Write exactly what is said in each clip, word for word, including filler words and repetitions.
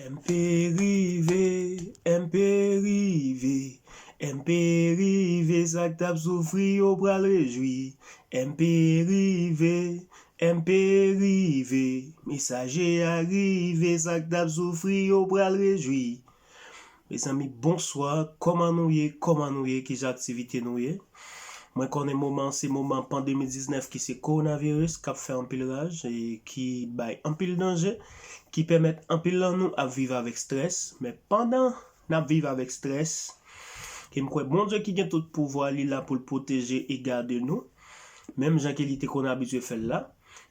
M P rive, M P rive, M P rive, sa k t ap soufri yo pral rejwi. M P rive, M P rive, mesaje a rive, sa k t ap soufri yo pral rejwi. Mezanmi, bonswa, kòman nou ye, kòman nou ye, ki jan aktivite nou ye? Mwen konnen moman an se moman pandemi diznèf ki se kowonaviris k ap fè anpil raj e ki bay anpil danje, ki pèmèt anpil nan nou ap viv avèk strès. Men pandan n ap viv avèk strès, ke m kwè Bondye ki gen tout pouvwa, li la pou l pwoteje e gade nou, menm jan ke li te konn abitye fè l la.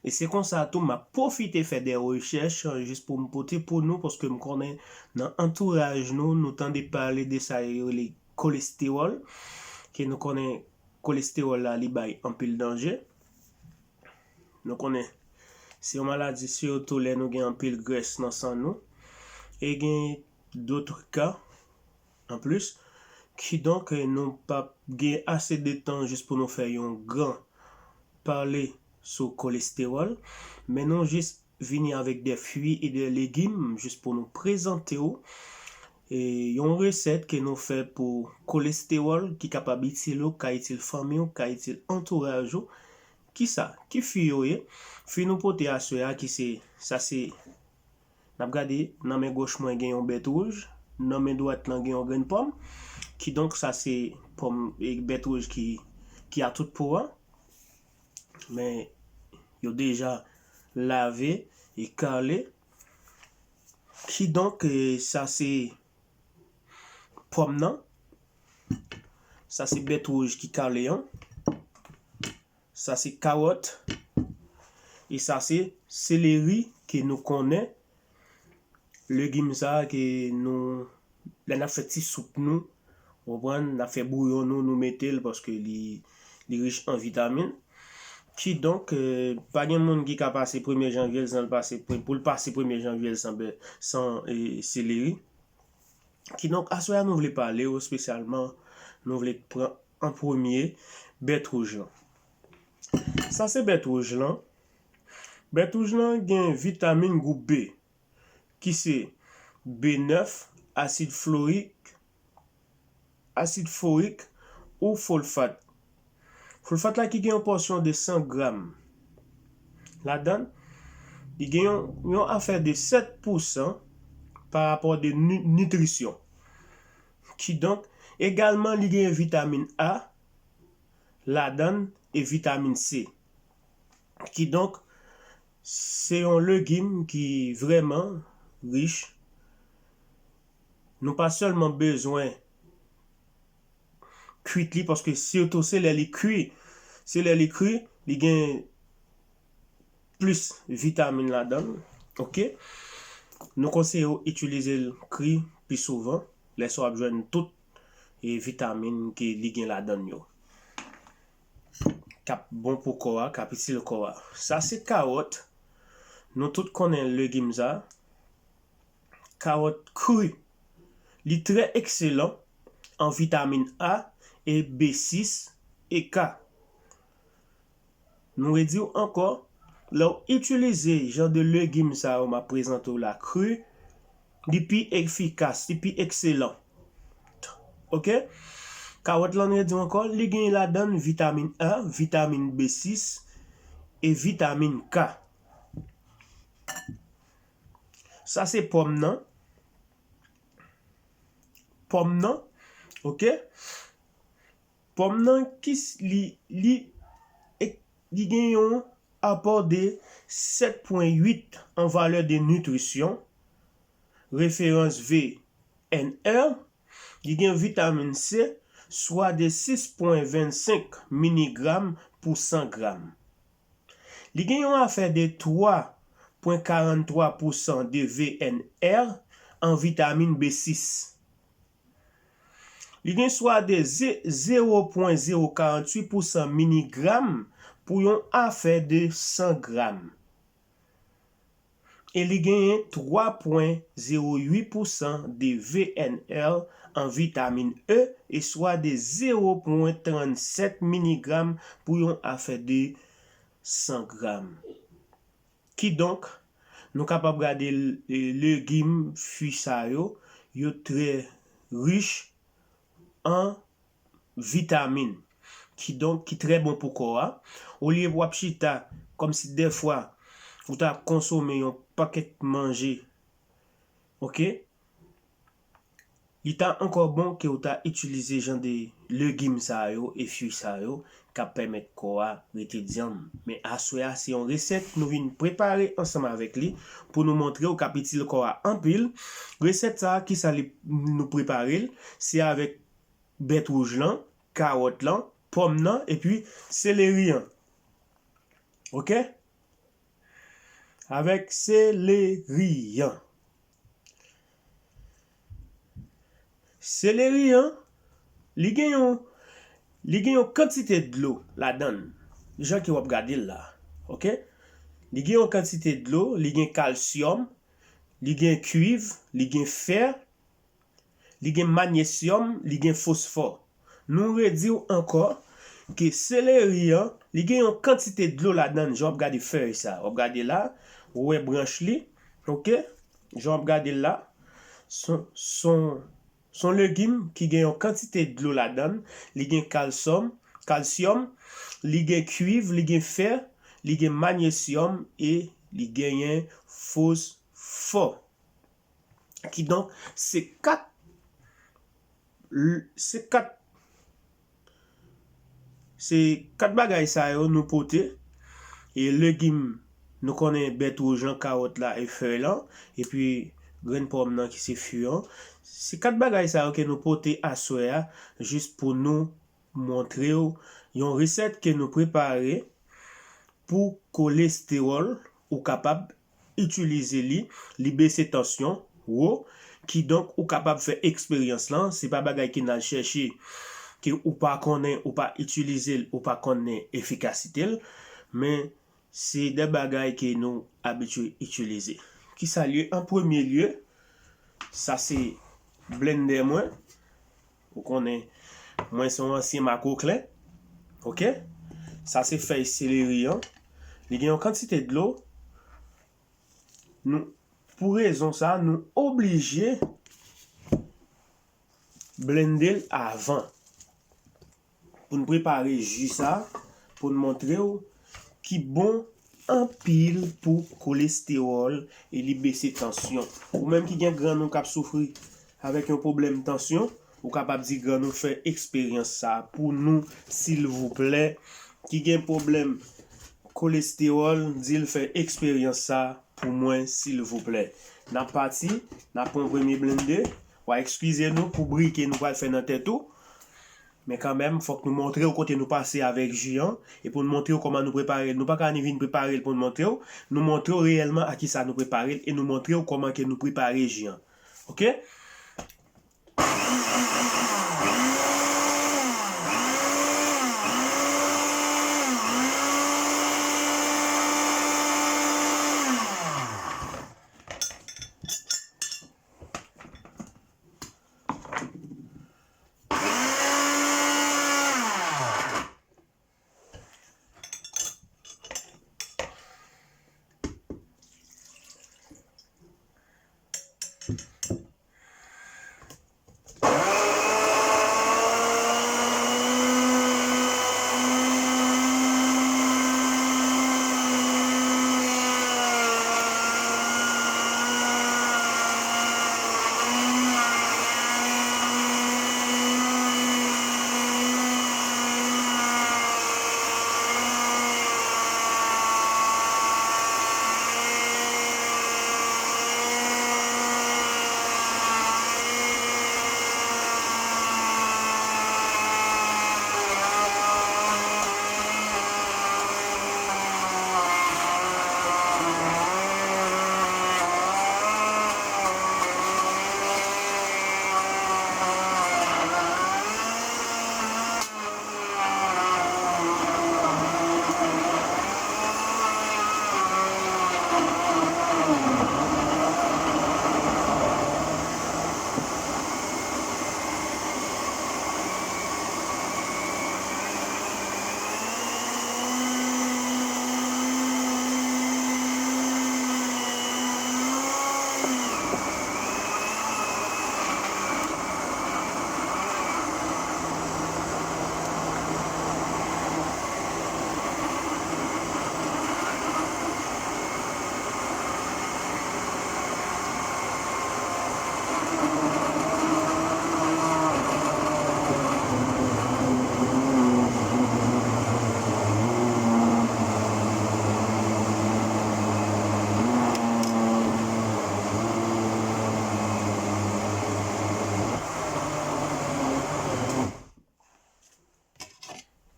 E se konsa tou, m ap pwofite fè de rechèch, euh, jis pou m pote pou nou, paske m konnen nan antouraj nou, nou tande pale de sa yo rele kolestewòl, ke nou konnen kolestewòl la, li bay anpil danje. Nou konnen se yon maladi, sitou lè nou gen anpil grès nan san nou. E gen dòt ka, anplis. Kidonk, nou p ap gen ase de tan jis pou nou fè yon gran pale sou kolestewòl, men nou jis vini avèk de fwi e de legim jis pou nou prezante w, e, yon resèt ke nou fè pou kolestewòl ki kapab itil ou, ka itil fanmi w, ka itil antouraj ou. Kisa? Ki fwi yo ye? Fwi nou pote aswè a ki se, sa se, n ap gade nan men goch mwen gen yon bèt wouj, nan men dwat lan gen yon grenn pòm. Kidonk sa se pòm e bèt wouj ki, ki a tout po a. Men yo deja lave e kale. Kidonk, e, sa se pòm nan. Sa se bèt wouj ki kale an. Sa se kawòt. E sa se seleri ke nou konnen. Legim sa a ke nou, lè n ap fè ti soup nou, w konprann, n ap fè bouyon nou, nou mete l paske li, li rich an vitamin. Kidonk, eh, pa gen moun ki ka pase premye janvye l san l pase pre-, pou l pase premye janvye l san bè-, san, eh, seleri. Kidonk, aswè a nou vle pale w espesyalman, nou vle pran an premye bèt wouj lan. Sa se bèt wouj lan. Bèt wouj lan gen vitamin gwoup B, ki se B nèf, asid florik, asid forik ou folfat. Folfat la ki gen yon pòsyon de san gram ladan l, li gen yon, yon afè de sèt pousan pa rapò de ni-, nitrisyon. Kidonk, egalman, li gen vitamin A ladan l e vitamin C. Kidonk, se yon legim ki vrèman rich. Nou pa sèlman bezwen kwit li, paske sitou se lè li kwi, se lè li kwi, li gen plis vitamin ladan l, oke? Nou konseye w itilize l kri pi souvan, lè sa w ap jwenn tout, e, vitamin ke li gen ladan l yo. K ap bon pou kò a, k ap itil kò a. Sa se kawòt. Nou tout konnen legim sa. Kawòt kri. Li trè ekselan an vitamin A e B sis e K. Nou redi w ankò, lè w itilize jan de legim sa yo m ap prezante w la kri, li pi efikas, li pi ekselan. Oke? Kawòt lan, n redi w ankò, li gen ladan l vitamin A, vitamin B sis e vitamin K. Sa se pòm nan. Pòm nan, oke? Pòm nan, ki s-, li, li, e, li gen yon apò de sèt pwen uit an valè de nitrisyon, referans V N R, li gen vitamin C, swa de sis pwen vennsenk miligram pou san gram. Li gen yon afè de twa pwen karanntwa pousan de V N R an vitamin B sis. Li gen swa de ze-, zewo pwen zewo karantuit pousan miligram pou yon afè de san gram. E li genyen twa pwen zewo uit pousan de V N R an vitamin E e swa de zewo pwen trannsèt miligram pou yon afè de san gram. Kidonk, nou kapab gade l-, e, legim, fwi sa yo, yo trè rich an vitamin, kidonk ki trè bon pou kò a. Olye w ap chita kòmsi dèfwa ou ta konsome yon pakèt manje, oke? Li ta ankò bon ke w ta itilize jan de legim sa yo e fwi sa yo k ap pèmèt kò a rete dyanm. Men aswè a, se yon resèt nou vin prepare ansanm avèk li pou nou montre w k ap itil kò a anpil. Resèt sa a, kisa li, nou prepare l? Se avèk bèt wouj lan, kawòt lan, pòm nan, epi seleri an. Oke? Avèk seleri an. Seleri an, li gen yon, li gen yon kantite dlo ladan l, jan ke w ap gade l la, oke? Li gen yon kantite dlo, li gen kalsyòm, li gen kuiv, li gen fè, li gen manyesyòm, li gen fosfò. Nou redi w ankò ke seleri an, li gen yon kantite dlo ladan l, jan w ap gade fèy sa. W ap gade la, ou wè branch li, oke? Jan w ap gade l la, son, son, son legim ki gen yon kantite dlo ladan l, li gen kalsyòm, kalsyòm, li gen kuiv, li gen fè, li gen manyesyòm e li genyen fosfò. Kidonk, se kat, l-, se kat, se kat bagay sa yo nou pote. E legim, nou konnen bèt wouj lan, kawòt la e fèy lan, epi grenn pòm nan ki se fwi an. Se kat bagay sa yo ke nou pote aswè a, jis pou nou montre w yon resèt ke nou prepare pou kolestewòl, ou kapab itilize li, li bese tansyon wo, kidonk ou kapab fè eksperyans lan, se pa bagay ke n al chèche, ke ou pa konnen, ou pa itilize l, ou pa konnen efikasite l, men se de bagay ke nou abitye itilize. Kisa l ye? An premye lye, sa se blendè mwen. Ou konnen, mwen se yon ansyen makoklen. Oke? Sa se fèy seleri an. Li gen yon kantite dlo. Nou, pou rezon sa, nou oblije blende l avan. Pou n prepare ji sa, pou n montre w ki bon anpil pou kolestewòl e li bese tansyon. Ou menm ki gen grann ou k ap soufri avèk yon pwoblèm tansyon, ou kapab di grann ou fè eksperyans sa pou nou, silvouplè. Ki gen pwoblèm kolestewòl, di l fè eksperyans sa pou mwen, silvouplè. N ap pati, n ap pran premye blende. W a ekskize nou pou bri ke nou pral fè nan tèt ou. Men kanmenm, fòk nou montre w kote nou pase avèk ji an, e pou n montre w kòman nou prepare l. Nou pa ka ni vin prepare l pou n montre w. Nou montre w reyèlman a kisa nou prepare l, e nou montre w kòman ke nou prepare ji an. Oke?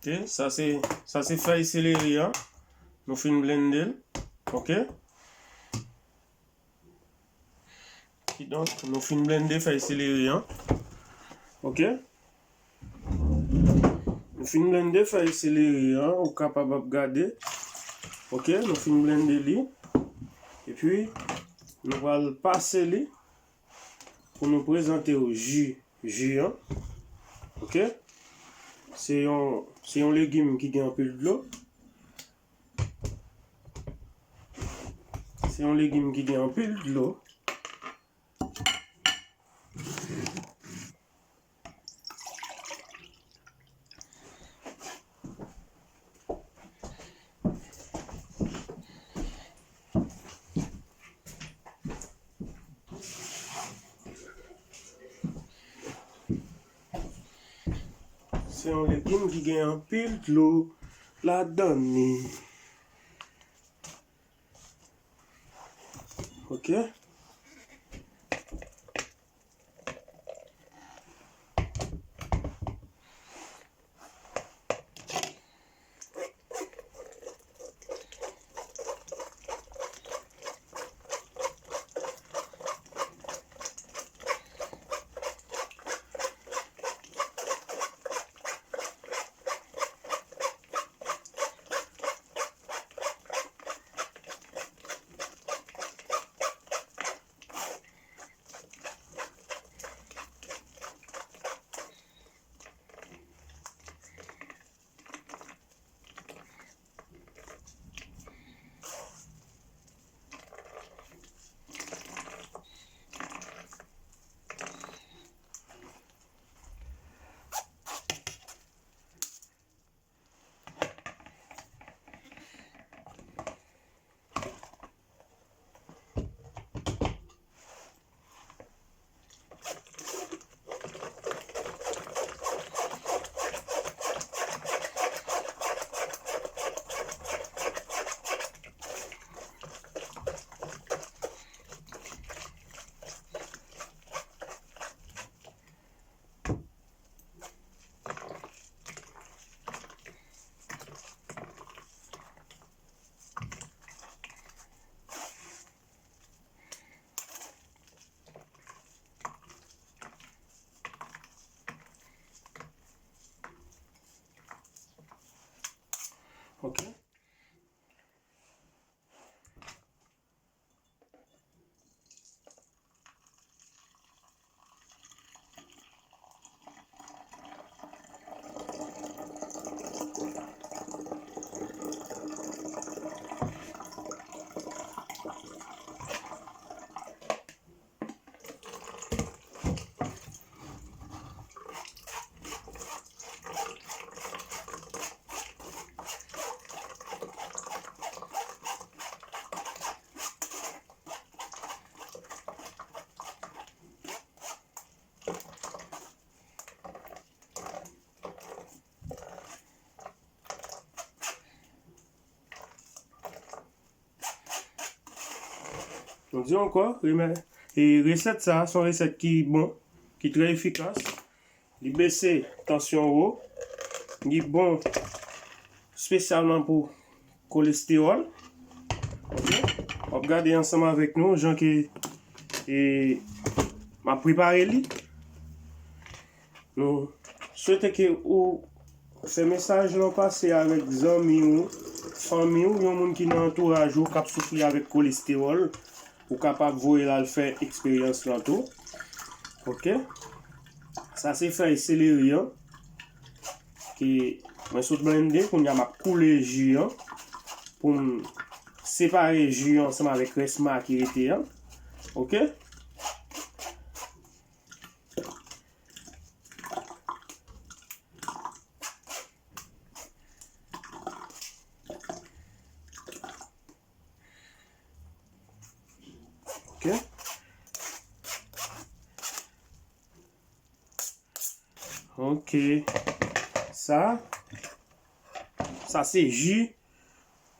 Ok, sa se, sa se fèy seleri an. Nou fin blende l. Ok. Kidonk, nou fin blende fèy seleri an. Ok. Nou fin blende fèy seleri an, ou kapab ap gade. Ok, nou fin blende li. Epi, nou pral pase li pou nou prezante w ji, ji an. Ok? Se yon, se yon legim ki gen anpil dlo. Se yon legim ki gen anpil dlo. Se yon legim ki gen anpil dlo ladan li. Ok. Ok. Nou di ankò, remè-, e resèt sa a se yon resèt ki bon, ki trè efikas. Li bese tansyon wo. Li bon espesyalman pou kolestewòl. Ok? W ap gade ansanm avèk nou jan ke, e, m ap prepare li. Nou swete ke ou fè mesaj lan pase avèk zanmi w, fanmi w, yon moun ki nan antouraj ou k ap soufri avèk kolestewòl. Ou kapab voye l al fè eksperyans lan tou. Ok. Sa se fèy seleri an. Ke mwen sot blende, kounye a m ap koule ji an. Pou m separe ji an ansanm avèk rès ma ki rete an. Ok. Ok. Ok. Sa, sa se ji.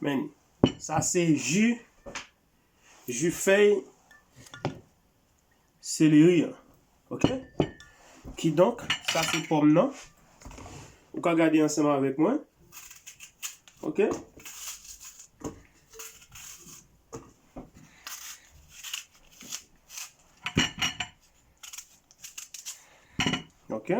Men, sa se ji. Ji fèy seleri an. Ok? Kidonk, sa se pòm nan. Ou ka gade ansanm avèk mwen. Ok. Ok.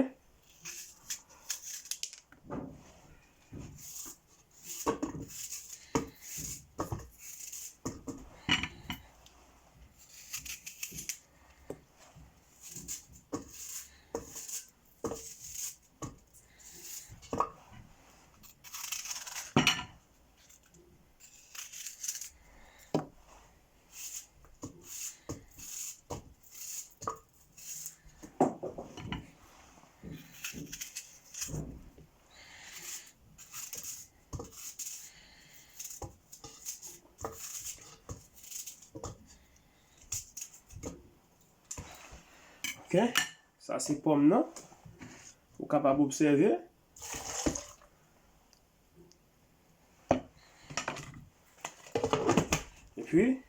Ok, sa se pòm nan. Ou kapab obsève. Epi,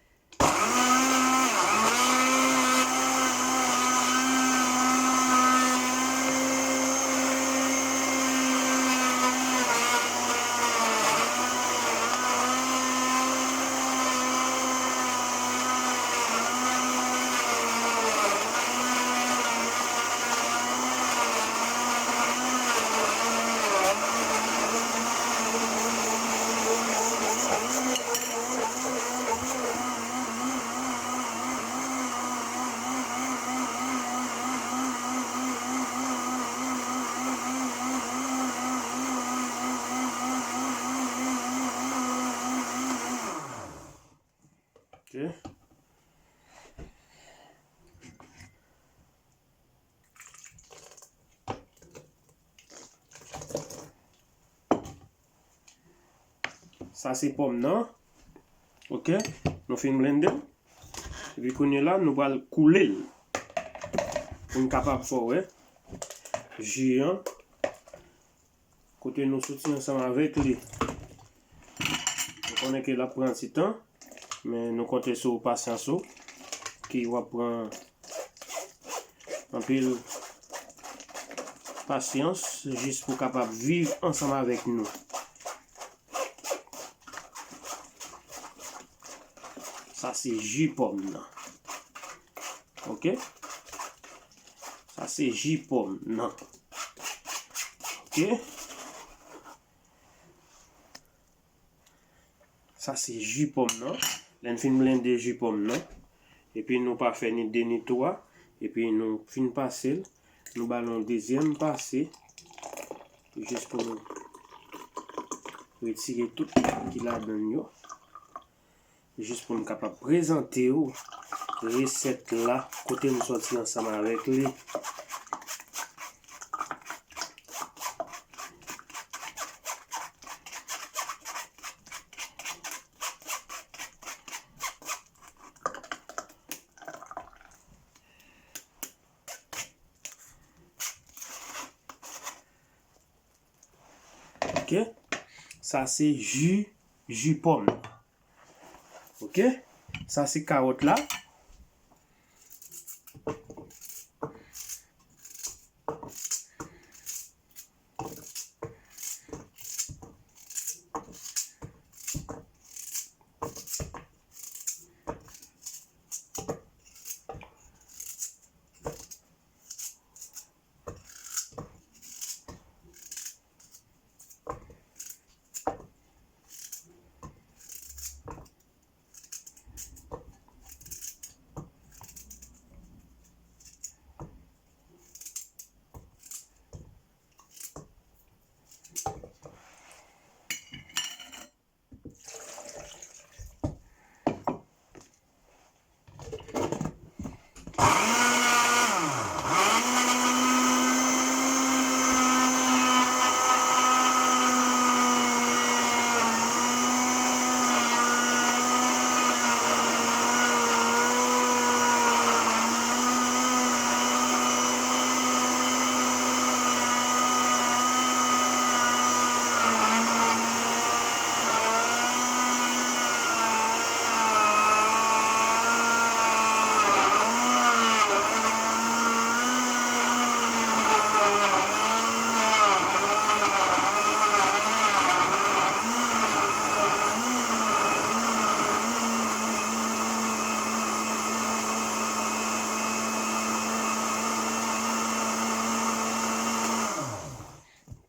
Ok. Sa se pòm nan. Ok. Nou fin blende l. Epi kounye la, nou pral koule l. Pou n kapab fè w wè ji an. Kote nou soti ansanm avèk li. Nou konnen ke l ap pran ti tan, men nou konte sou pasyans ou, ke w ap pran anpil pasyans jis pou w kapab viv ansanm avèk nou. Sa se ji pòm nan. Ok? Sa se ji pòm nan. Ok? Sa se ji pòm nan. Lè n fin blende ji pòm nan, epi nou pa fè ni de ni twa, epi nou fin pase l, nou ba l yon dezyèm pase, jis pou nou retire tout ki ladan l yo. Jis pou n kapab prezante w resèt la, kote m sòti ansanm avèk li. Ok? Sa se ji, ji pòm. Ok? Sa se kawòt la.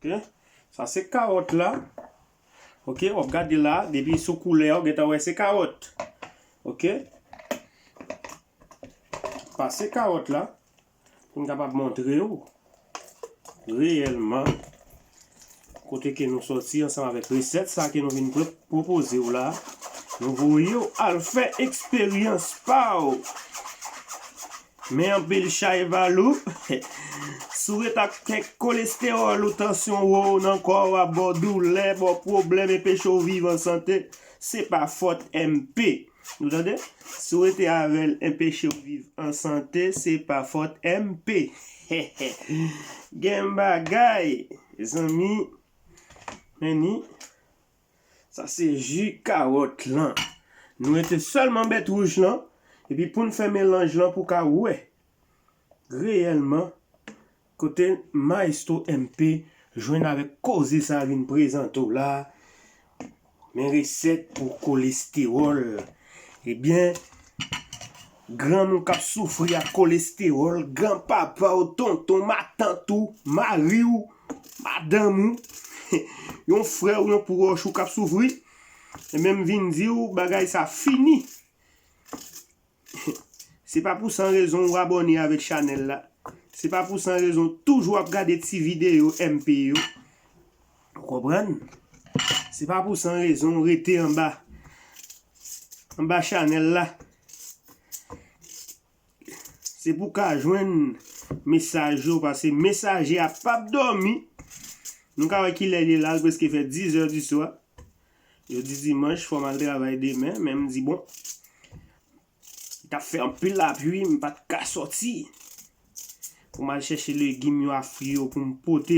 Ok? Sa se kawòt la. Ok, w ap gade la, depi sou koulè, w gentan wè se kawòt. Ok? Pase kawòt la, pou n kapab montre w reyèlman kote ke nou sòti ansanm avèk resèt sa ke nou vin pre-, pwopoze w la. Nou voye w al fè eksperyans pa w. Men anpil chay pa lou. Si w ret ak kèk kolestewòl ou, tansyon wo w nan kò w, ap ba w doulè, ba w pwoblèm, enpeche w viv an sante, se pa fòt M P. Nou tande? Si w rete avè l, enpeche w viv an sante, se pa fòt M P. Gen bagay, zanmi. Men ni, sa se ji kawòt lan. Nou rete sèlman bèt wouj lan, epi pou n fè melanj lan pou ka wè reyèlman kote Maestro M P jwenn avèk koze sa vin prezante w la. Men resèt pou kolestewòl. Ebyen, granmoun k ap soufri ak kolestewòl, granpapa w, tonton, matant ou, mari w, madanm ou, yon frè w, yon pwòch ou k ap soufri, ebyen, m vin di w, bagay sa fini. Se pa pou san rezon ou abòne avèk chanèl la. Se pa pou san rezon toujou ap gade ti videyo M P yo. Ou konprann? Se pa pou san rezon ou rete anba, anba chanèl la. Se pou w ka jwenn mesaj yo, paske mesaje a p ap dòmi. Nou ka wè kilè li ye la, l prèske fè diz è di swa. Jodi dimanch, fò m al travay demen, men m di, bon, t ap fè anpil lapli, m pa t ka sòti pou m al chèche legim yo a fwi yo pou m pote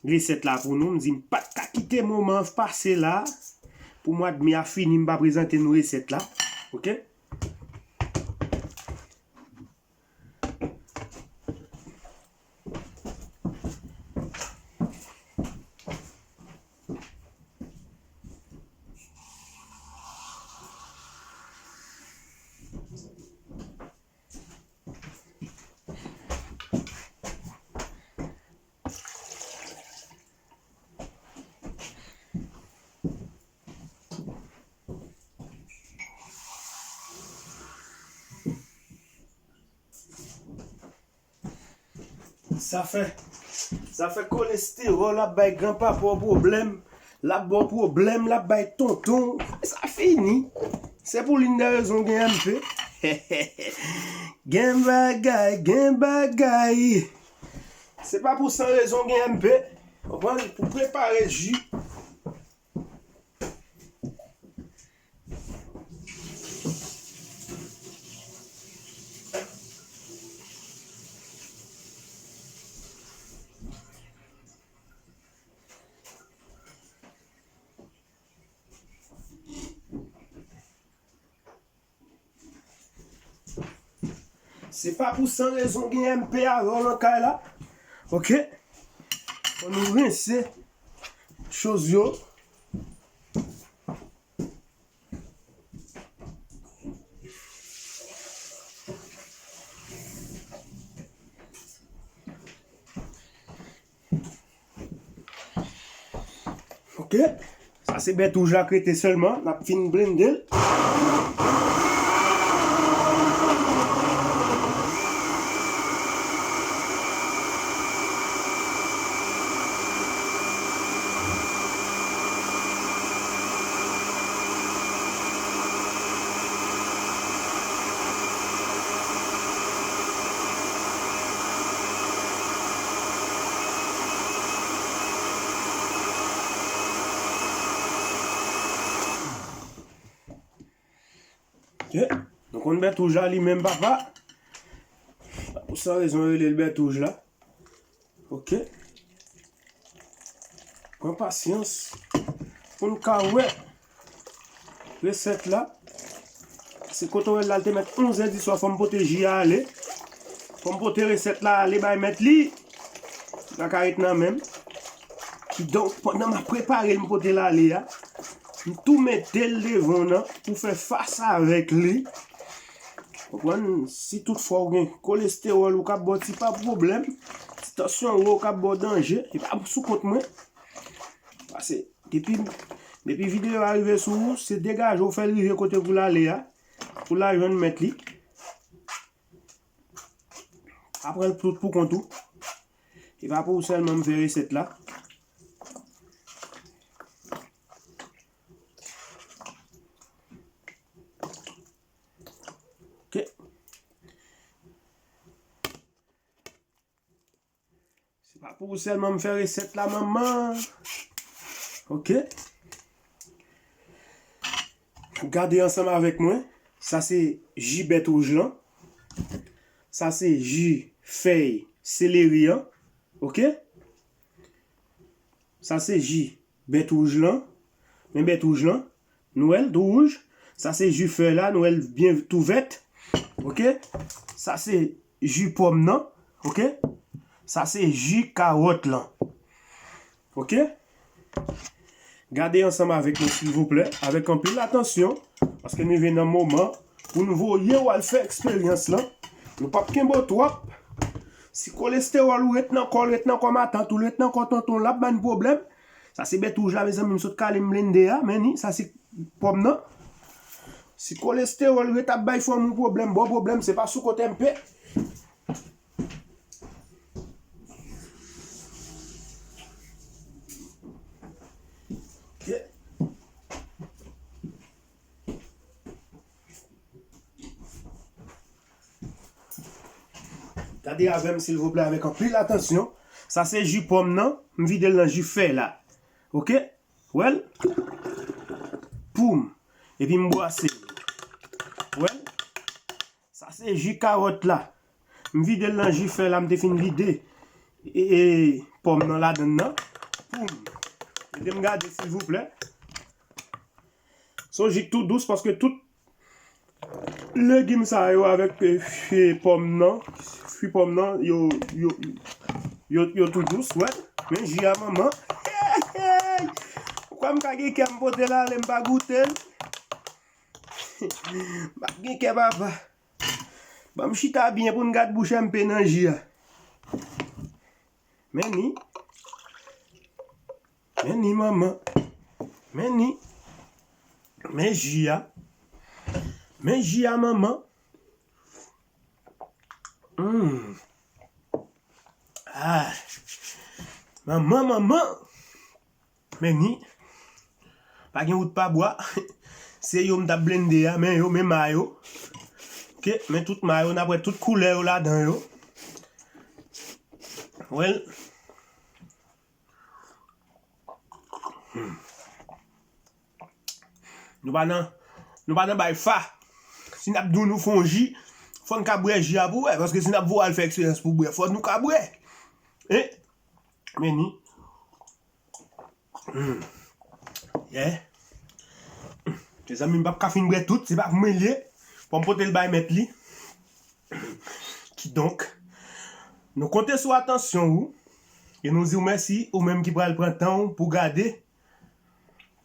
resèt la pou nou. M di, m pa t ka kite moman an pase la pou mwa d me a fini, m pa prezante nou resèt la. Ok? Sa fè, sa fè kolestewòl ap bay granpapa w pwoblèm, l ap ba w pwoblèm, l ap bay tonton w. Sa fini. Se pou l'une des raisons gen M P. Gen bagay, gen bagay. Se pa pou san rezon gen M P. Konprann? Pou prepare ji. Se pa pou san rezon gen M P avè w nan kay la. Ok? Fò nou rense choz yo. Ok. Sa se bèt wouj la k rete sèlman. N ap fin blende l. Ok. Nou konn bèt wouj la li menm, papa. Pou sa rezon yo rele l bèt wouj la. Ok. Pran pasyans pou n ka wè resèt la. Se kote w wè l la, l te mèt onz è di swa, fò m pote ji a ale. Fò m pote resèt la ale bay mèt li. Li pa ka ret nan men m. Kidonk, pandan m ap prepare l, m pote l ale a, m tou mete l devan w nan pou fè fas avèk li. Konprann? Si toutfwa w gen kolestewòl ou k ap ba w ti pa pwoblèm, ti Tansyon wo k ap ba w danje, e pa sou kont mwen. Pase, depi, depi videyo a rive sou ou, se degaje w, fè l rive kote pou l ale a, pou l al jwenn mèt li. Pa pran l tout pou kont ou. E pa pou ou sèlman m fè resèt la. Ok. Se pa pou ou sèlman m fè resèt la, manman. Ok. Gade ansanm avèk mwen. Sa se ji bèt wouj lan. Sa se ji fèy seleri an. Ok. Sa se ji bèt wouj lan. Men bèt wouj lan. Nou wè l tou wouj. Sa se ji fèy la, nou wè l byen tou vèt. Ok. Sa se ji pòm nan. Ok. Sa se ji kawòt lan. Ok. Gade ansanm avèk mwen, silvouplè, avèk anpil atansyon, paske nou rive nan moman pou nou voye w al fè eksperyans lan. Nou p ap kenbe w twòp. Si kolestewòl ou ret nan kò l, ret nan kò matant ou, ret nan kò tonton l, l ap ban n pwoblèm. Sa se bèt wouj la, mezanmi, m sot kale m blende a, men ni, sa se pòm nan. Si kolestewòl ret ap bay fanm ou pwoblèm, ba w pwoblèm, se pa sou kont M P. Ok. Gade avè m, silvouplè, avèk anpil atansyon. Sa se ji pòm nan. M vide l nan ji fèy la. Ok? Wè l? Poum. Epi m bwase l. Wè l? Sa se ji kawòt la. M vide l nan ji fèy la, m te fin vide e, e, pòm nan ladann nan. Poum. Ede m gade, silvouplè. Se yon ji k tou dous, paske tout legim sa yo avèk, e, fwi pòm nan, fwi pòm nan, yo, yo, yo, yo tou dous, wè. Men ji a manman. Ou kwè m ka gen kè m pote l ale, m pa goute l? M ap gen kè, papa. Ban m chita byen pou n gad bouch M P nan ji a. Men ni. Men ni, manman. Men ni. Men ji a. Men ji a, manman. Hmm. Ah. Manman, manman. Men ni. Pa gen wout pa bwa. Se yo m t ap blende a, men yo, men ma yo. Ok, men tout ma yo, n ap wè tout koulè yo ladan yo. Wè l. Hmm. Nou pa nan, nou pa nan bay fa. Si n ap di w nou fè yon ji, fò n ka bwè ji a pou wè. Paske si n ap voye w al fè eksperyans pou bwè, fò nou ka bwè. Hein? Men ni. Hmm. Yeah. Mezanmi, m p ap ka fin bwè tout, se pa pou mwen l ye. Fò m pote l bay mèt li. Kidonk, nou konte sou atansyon ou, e nou di w mèsi, ou menm ki pral pran tan w pou gade,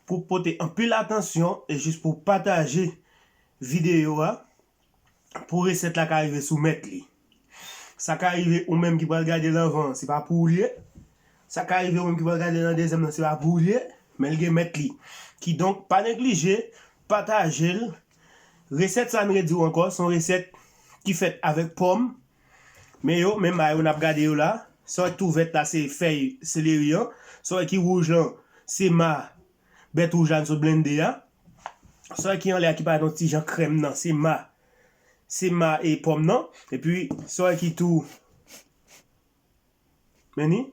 pou pote anpil atansyon, e jis pou pataje videyo a, pou resèt la ka rive sou mèt li. Sa ka rive ou menm ki pral gade l anvan, se pa pou ou l ye. Sa ka rive ou menm ki pral gade l an dezyèm nan, se pa pou ou l ye. Men l gen mèt li. Kidonk, pa neglije, pataje l. Resèt sa, n redi w ankò, se yon resèt ki fèt avèk pòm. Men yo, men ma yo n ap gade yo la. Sa w wè ki tou vèt la, se fèy seleri an. Sa w wè ki wouj lan, se ma bèt wouj la n sot blende a. Sa w wè ki anlè a ki parèt yon ti jan krèm nan, se ma. Se ma e pòm nan. Epi, sa w wè ki tou, men ni.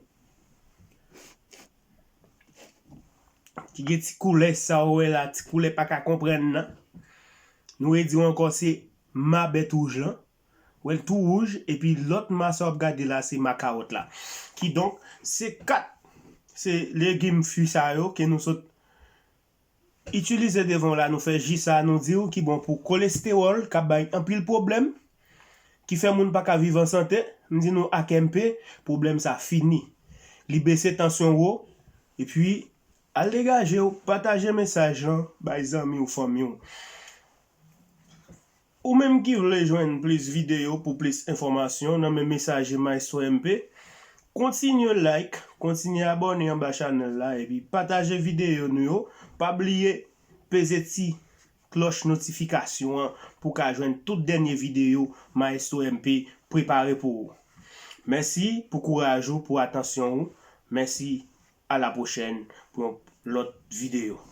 Ki gen ti koulè sa w wè la, ti koulè pa ka konprann nan. Nou redi w ankò, se ma bèt wouj lan. Wè l tou wouj, epi lòt ma sa w ap gade la, se ma kawòt la. Kidonk, se kat, se legim fwi sa yo ke nou sot itilize devan w la, nou fè ji sa, nou di w ki bon pou kolestewòl, k ap bay anpil pwoblèm, ki fè moun pa ka viv an sante. M di nou ak M P, pwoblèm sa fini. Li bese tansyon wo, epi al degaje w, pataje mesaj lan bay zanmi w, fanmi w. Ou menm ki vle jwenn plis videyo pou plis enfòmasyon nan men mesaje Maestro M P, Kontinye like, kontinye abòne anba chanèl la, epi pataje videyo nou yo. Pa bliye peze ti klòch notifikasyon an pou w ka jwenn tout dènye videyo Maestro M P prepare pou ou. Mèsi pou kouraj ou, pou atansyon ou. Mèsi, a la pwochèn pou yon lòt videyo.